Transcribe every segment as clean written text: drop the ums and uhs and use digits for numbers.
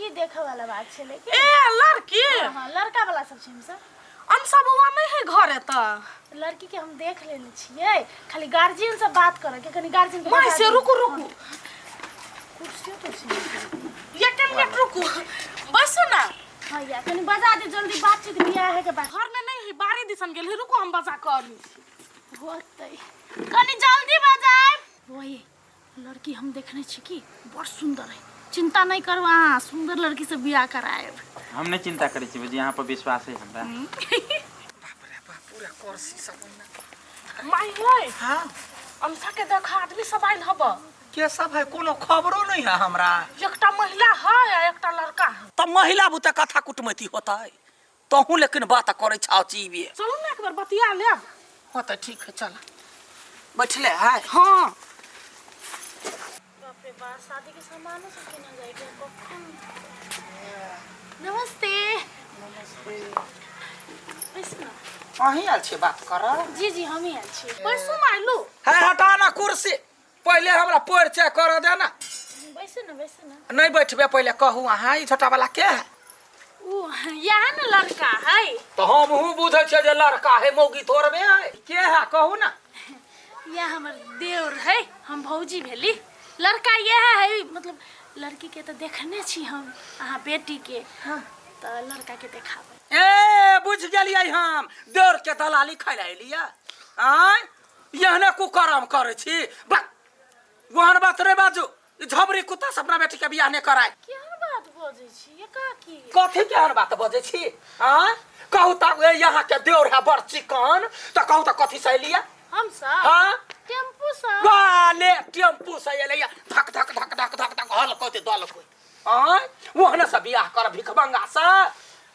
लड़की देखे वाला बात छलै ए लड़की हाँ लड़का वाला सब छै हमसब अनसा बौआ नहीं है घर एतऽ लड़की के हम देख लेने छियै खाली गार्जियन से बात करे के कनी गार्जियन के माय बजा से दियौ। रुकू रुकू कुर्सियो तुर्सी नहीं एक मिनट रुकू बैसू ना हाँ या कनी बजा दे जल्दी बातचीत बियाह है के बाद घर में नहीं है बारी दिसन गेल है रुकू हम बजा कर होतै कनी जल्दी बजाए वही लड़की हम देखने छी की बड़ सुंदर है चिंता नहीं करू अहाँ सुंदर लड़की से बियाह कराएब हम नहीं चिंता करै छी भौजी अहाँ पर विश्वास है हमरा बाप रे बाप पूरा कुर्सी सब ओहिना। माय यै हाँ अमसा के देख आदमी सब आयल हब के सब है कोनो खबरो नहीं है हमरा एकटा महिला है आ एकटा लड़का है तब महिला बुते कथा कुटमैती होता है तहूँ लेकिन बात करे छाव चीबे चलू ना एक बार बतिया लेब हाँ तो ठीक है चल बैठले है हाँ बाप रे बाप शादी के सामानो सब केना जाए के कखन नमस्ते बैसू ना अहीं आयल छियै बात कर जी जी हम ही आयल छी बैसू मायलू है हटा ना कुर्सी पहले हमरा परिचय कर दे ना बैसू ना बैसू ना नहीं बैठबे पहले कहू अहाँ ई छोटा वाला के है उ यहाँ ना लड़का है तो हमहूँ बुझै छियै जे लड़का है मौगी थोड़बे है के है कहू ना यह हमर देवर है हम भौजी भेली लड़का यह है मतलब लड़की के तो देखने छी हम अहाँ बेटी के हाँ। तो लड़का के देखाबै ए बुझ गेलियै हम देवर के दलाली खाइ लए एलियै आँय एहने कुकर्म करै छी बा ओहन बात नहि बाजू ई झबरी कुत्ता से अपना बेटी के बियाह नहि कराय केहन बात बजै छी ये काकी कथी केहन बात बजै छी आँय कहू तऽ ए यहाँ के देवर है बड़ चिकन तऽ कहू तऽ कथी से एलियै हम सब हाँ टेम्पू सब वाले टेम्पू से एलैया धक धक धक धक धक धक हल कोते दल कोई आँय ओहने से बियाह कर भिखमंगा से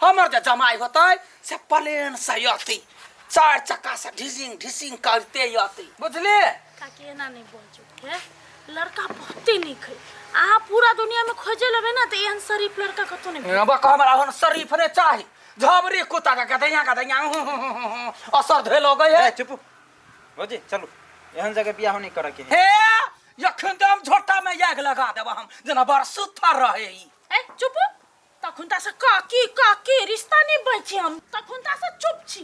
हमर जे जमाई होतै से प्लेन से अती चार चक्का से ढिसिंग ढिसिंग करते अती बुझलिए काकी एना नहि बाजू हे लड़का बहुते नीक है अहाँ पूरा दुनिया में खोजे लेबै ना तऽ एहन शरीफ लड़का कतौ नहि भेटत। अब हमरा ओहन शरीफ ने चाही झबरी कुत्ता के गदैया गदैया असर धे गई है ए चुप भौजी चलू एहन जगह बियाह नहीं करऽ के है हे यखन तऽ हम झोटा में आगि लगा देब हम जेना बड़ सुथर रहे ई ए चुप तखन ता से काकी काकी रिश्ता नहीं बची हम तखन ता से चुप छी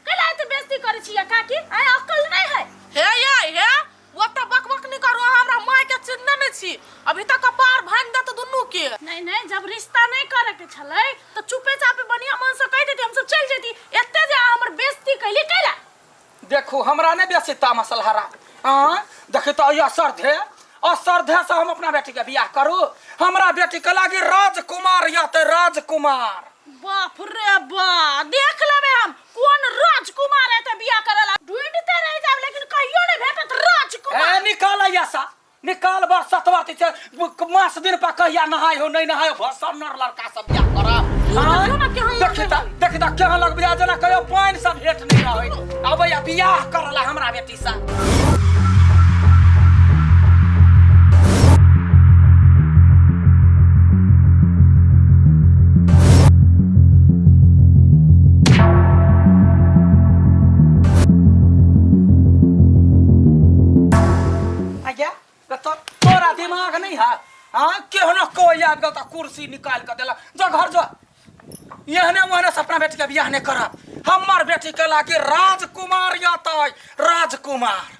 कैला एते बेइज्जती करै छी या काकी आय अकल नहीं है हे ये हे ओतऽ बकबक नहीं करू अहाँ हमरा माय के चिन्हने नहीं छी अभी तक कपार भांग देत दुनू के नहीं नहीं जब रिश्ता नहीं करे के छलै तो चुपे चापे बढ़िया मन से कह देती हम सब चल जेती एते जे अहाँ हमर बेइज्जती कैली कैला देखू हमरा नहीं बेसी तामस हरा हाँ देखी तो ई असरधे असरधे से हम अपना बेटी के बियाह करू हमरा बेटी के लागी राजकुमार यते राजकुमार बाप रे बा देख लेबे हम कोन राजकुमार एते बियाह करेला ढूंढते रह जाब लेकिन कहियो नहीं भेटत राजकुमार ए निकाल ऐसा निकाल बस सतवा छै मास दिन पर कहिया नहाय हो नहीं नहाय हो भसर नर लड़का सब बियाह करब देखियौ ने केहन देखी त देखी त केहन लग बियाह जेना कहियो पानि सब भेट नहीं रहै अबैया बियाह करला हमरा बेटी से आज्ञा तो तोरा दिमाग नहीं है हाँ केहनो कोई आबि गेल तऽ कुर्सी निकालि कऽ देलक जो घर जो एहने ओहने से अपना बेटी के बियाह नहि करब हमर बेटी के लागी राजकुमार यतै राजकुमार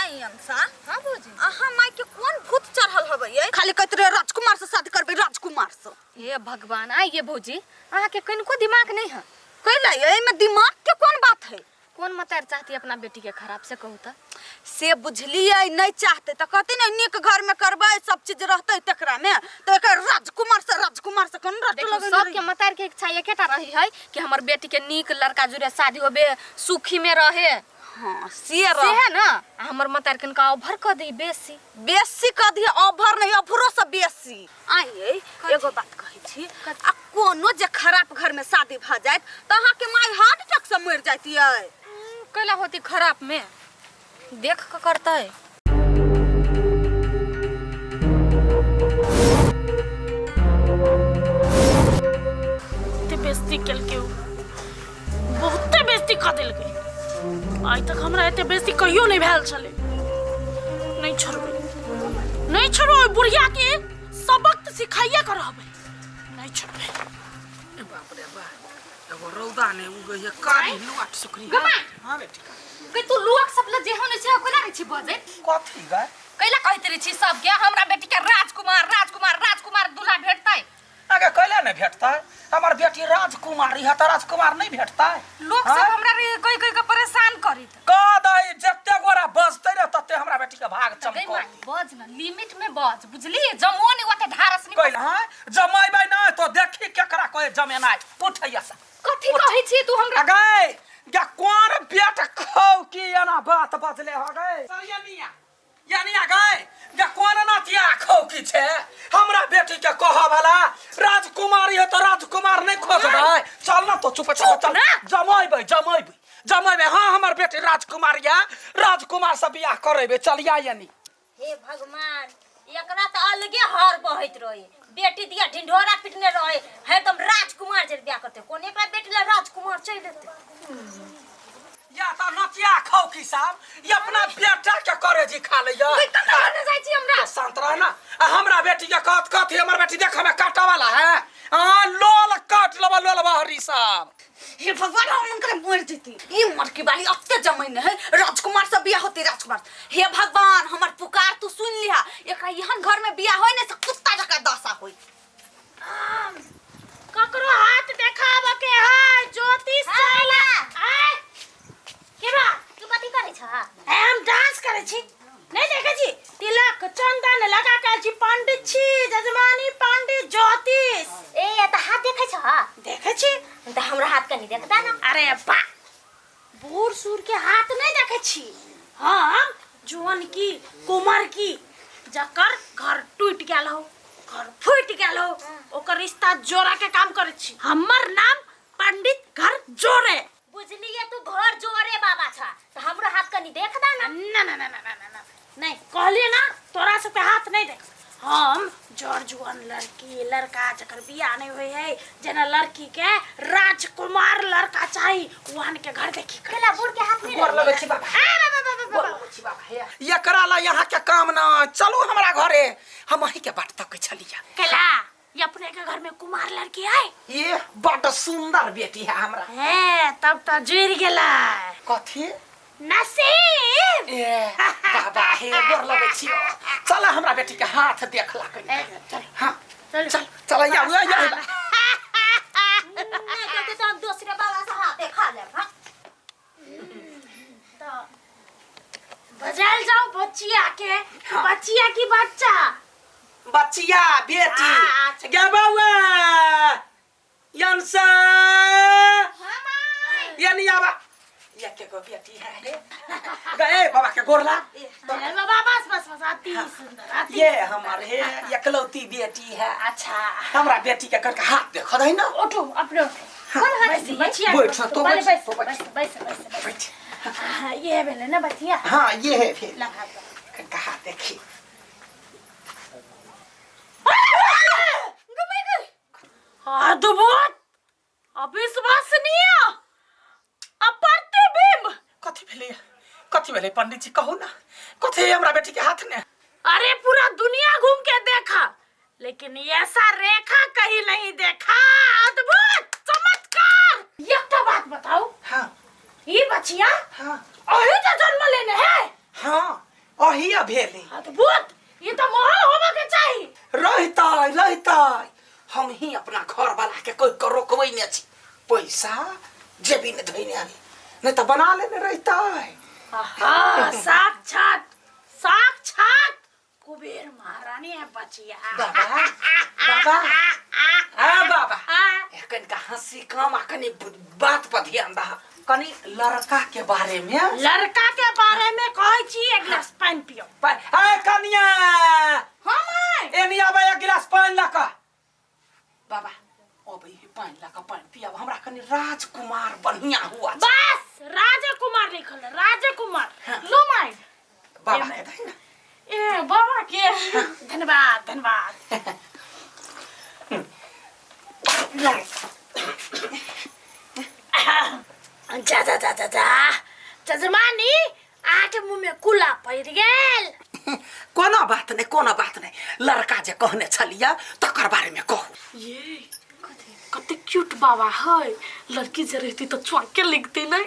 आई अंसा हां भौजी अहाँ माय के कोन भूत चढ़ल हबै ये खाली कहत रहे राजकुमार से शादी करबै राजकुमार से हे भगवान आइए भौजी अहाँके कनिको दिमाग नहीं है कैला एहिमे दिमाग के कोन बात है कोन मतार चाहती अपना बेटी के खराब से कहू तऽ से बुझलियै नहीं चाहते तऽ कहते ने नीक घर में करबै सब चीज रहतै तकरा में तऽ एकर राजकुमार से राजकुमार से कोन रट देखू लगेने सबके मतार के इच्छा एकेटा रही है कि हमर बेटी के नीक लड़का जुड़े शादी होबे सुखी में रहे हाँ से से रह है ना आ हमर मतार कनिका ओभर कऽ दी बेसी बेसी कह दिए ओभर नहीं ओभरो से बेसी आइए एगो बात कहै छी आ कोनो जे खराब घर में शादी भऽ जायत तऽ अहाँके my heart attack से मरि जाइतियै कैला होती खराब में देख के करतै बहुते बेइज्जती केलकै उ बहुते बेइज्जती कऽ देलकै आइ तक हमरा एते बेइज्जती कहियो नहि भेल छलै नहि छोड़बै नहि छोड़बै ओहि बुढ़िया के सबक तऽ सिखाइए के रहबै छोड़बै। ए बाप रे बा, एगो रौदा ने उगै है कारी लुआट सुकरी। गमा। हाँ बेटी। गई तू लोक सब ल जे होने छै कोना रहै छी बजैत? कथी गै? कैला कहैत रहै छी सबके हमरा बेटी के राजकुमार राजकुमार राजकुमार दूल्हा भेटतै। आगे कैला नहि भेटतै? हमर बेटी राजकुमारी है तऽ राजकुमार नहि भेटतै? लोक सब हाँ? हमरा रे कहि कहि के परेशान करित। कह दै जते गोरा बजतै रे तते हमरा बेटी के भाग गई चमकतै। माय बज न, लिमिट में बज, बुझली? जमो ने ओते ढारस नहीं। कैला हाँ जमैबै नहि तो देखी केकरा कहे जमेनाइ। उठैया से। कथी कहै छी तू हमरा? अगै या कोन बेट खौ की एना बात बजले हो गै? चल यानिया यानिया गै, या कोन नातिया खौ की छे हमरा बेटी के कह वाला? राजकुमारी है तो राजकुमार नहीं खोजबै? चल ना तो चुप चुप चल। जमैबै जमैबै जमैबै। हाँ हमर बेटी राजकुमारी है, राजकुमार से बियाह करेबै। चल या यानी। हे भगवान, एकरा तऽ अलगे हर बहैत रहे, बेटी दिया ढिंढोरा पिटने रहे, हरदम राजकुमार जे बियाह करते, कोन एकरा बेटी ला राजकुमार चलि एतै? या तो नतिया खौ की साहब, ये अपना बेटा के करे जी खा लैया। गई कतऽ लेने जाइ छी हमरा? तो शांत रह ना। आ हमरा बेटी के कहत कथी? हमर बेटी देख हमें काटा वाला है। आ लोल काट लबा लोल बहरी साहब। हे भगवान, हम हुनकर मर जेती। ई मरकी वाली अत्ते जमैन है, राजकुमार से बियाह होते राजकुमार। हे भगवान, हमर पुकार तू सुन लिहा। एकरा एहन घर में बियाह होय ने से कुत्ता जकाँ दशा होय। ककरो हाथ देखाबऽ के है ज्योतिष चैला। आय के बा? तू कथी करै छ? ए, हम डांस करै छी, नहीं देखै छी? तिलक चंदन लगा के आयल छी, पंडित छी, जजमानी पंडित ज्योतिष। ए तऽ हाथ देखै छ? देखै छी। तऽ हमरा हाथ कनी देखता ना। अरे बा, बूढ़ सूढ़ के हाथ नहीं देखै छी हम। जुअन की कुमार की जकर घर टूट गेल हो, घर फूट गेल हो, ओकर रिश्ता जोड़ा के काम करै छी। हमर नाम पंडित घर जोड़े। बुझलिए, तू घर जोड़े बाबा छ, तऽ हमरो हाथ कनी देखता ना। ना ना ना ना ना ना ना नहीं, कहलिए ना तोरा सबके हाथ नहीं देख। हम जर जुआन लड़की लड़का जकर बियाह नहीं हुए है, जेना लड़की के राजकुमार लड़का चाही, वहां के घर देखी। केला बूढ़ के हाथ नहीं गोर लगै छी बाबा। आ, बा, बा, बा, बा, बा। गोर लगै छी बाबा। हे एकरा ला यहाँ के काम ना, चलू हमरा घरे, हम अहीं के बाट तकै छलिया। केला ये अपने के घर में कुमार लड़की है? ये बड सुंदर बेटी है हमरा। हे तब तो जुड़ गेला। कथी? नसीब। ए बाबा हे गोर लगै छियो। चल हमरा बेटी के हाथ देखला कनी। ए, चल। हाँ चल। चल चल या या या। नहीं कहते तो हम दूसरे बाबा से हाथ देखा लेब। हाँ तो बजाल जाओ बच्चिया के। बच्चिया की बच्चा? बच्चिया बेटी। अच्छा। गे बौआ यंसा यानी आबा, ये के गो बेटी है रे? गे बाबा के गोर ला। ए बाबा, बस बस बस, अति सुंदर अति। ये हमार हे एकलौती बेटी है। अच्छा। हमरा बेटी के करके हाथ देख दही ना। उठो अपने उठो। कौन हाथ से बच्चिया? बैठ, तो पहले बैठ, बैठ तो बैठ। बैठ बैठ बैठ। बैठ। हाँ, ये भेलै ना बच्चिया? हाँ ये है फिर। लगा दो। कनका हाथ देखी। अद्भुत, अविश्वसनीय, अप्रतिबिंब। कथी भेलै? कथी भेलै पंडित जी? कहू ना कथी हमरा बेटी के हाथ ने? अरे पूरा दुनिया घूम के देखा, लेकिन ऐसा रेखा कहीं नहीं देखा। अद्भुत चमत्कार। एक बात बताओ। हाँ। ये बचिया हाँ अही तो जन्म लेने है? हाँ अही भेलै। अद्भुत, ये तो मोहल होबा के चाहिए। रहतै रहतै, हम ही अपना घर वाला के कोई के रोकबै ने छी, पैसा जेबी ने धइने आबी, नहीं तो बना लेने रहतै। हाँ साक्षात साक्षात कुबेर महारानी है बचिया। बाबा बाबा हाँ बाबा। हाँ। कनिका हंसी कम आ कनि बात पर ध्यान दह, कनि लड़का के बारे में। लड़का के बारे में कहै छी एक गिलास पानि पियो। ए कनिया। हाँ my. एनी आबै एक गिलास पानि लऽ कऽ। बाबा अबै है पानि लऽ कऽ, पानि पियाब हमरा कनि राजकुमार बढ़िया हुआ छै। बस राजकुमार लिखल है, राजकुमार। हाँ। लो my. बाबा के दही ना। ए बाबा के धन्यवाद धन्यवाद। जा जा जा जा जा जजमानी, अहाँके मुँह में कुला पड़ि गेल। कोनो बात नहीं, कोनो बात नहीं। लड़का जे कहने छलिया तकर बारे में कहू। ये क्यूट बाबा है, लड़की जे रहती तो चौके लिखती नहीं।